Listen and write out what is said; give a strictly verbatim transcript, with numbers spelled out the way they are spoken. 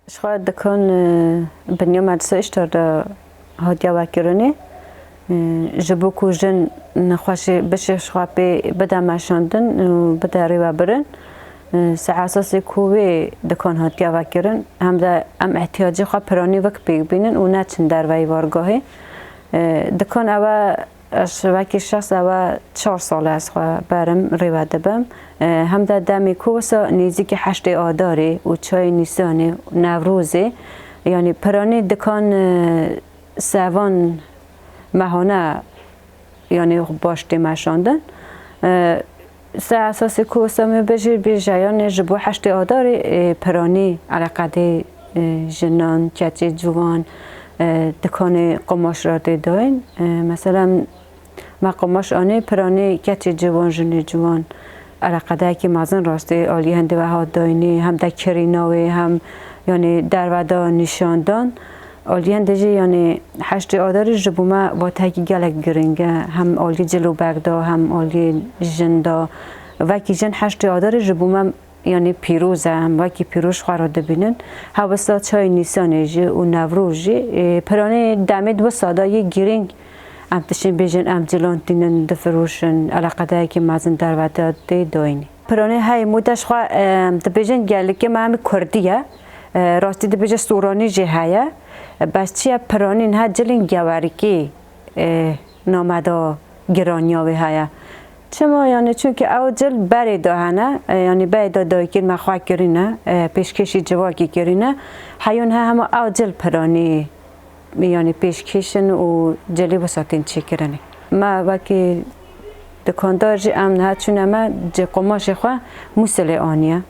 Ji xwe dikan, e, binya medresa Îştar de hatiye vekirinê. E, ji bo ku jin nexweşê bişê ji xwe pê bide meşandin û bide rêvebirin. E, ser esasê ku wê dikan hatiye vekirin, hem de em ihtiyacê xwe piranî wek pêk bînin û neçin derveyî wargahê. E, dikan ew e, ez wekî şexs ew e çar sal e ez xwe berim rêve dibim. E, hem de demê ku wisa nêzîkî heştê Adarê û çayê Nîsanê, Newrozê, yanî piranî dikan, e, sevan mehane, yanî baş tê meşandin. E, ser esasê ku wisa me bêjî bêje, yanî ji bo heştê Adarê, e, piranî eleqedê, e, jinan, keçê ciwan, e, dikanê qumaş re tê dayîn. E, mesela me qumaş anê piranî keçê ciwan, jinê ciwan eleqedeyekî mezin rastî alî hindê we hat dayînê, hem de kirîna wê, hem yanî derve da nîşandan. Aliyên de jî, yanî heştê Adarê ji bo me wateyekî gelek giring e. Hem aliyê cil û beg de, hem aliyê jin de. Vekî jin heştê Adarê ji bo me, yanî pîroz e. Em wekî pîroz xwe re dibînin. Hewisa çayê Nîsanê jî û Newroz jî, e, piranî demê di wisa de yê giring. Em tiştên bêjin, em cilan tînin, difiroşin, eleqedeyekî mezin derve de tê dayînê. Piranî hey mûde ji xwe, e, dibêjin gelekê me hemî kurdî ye. E, rastî dibêje soranî jî heye. Bes çi ye, piranî niha cilên gewerikî, e, nameda giraniya wê heye. Çima? Yanî çunke ew cil berê de hene, e, yanî berê de dayikên me xwe kirîne, e, pêşkêşî civakî kirîne. Heya niha hema ew cil piranî, yanî pêşkêşin û cilê wisa tên çêkirinê. Me wekî dikandar jî em niha çûne me cê qumaşê xwe Mûsilê aniye.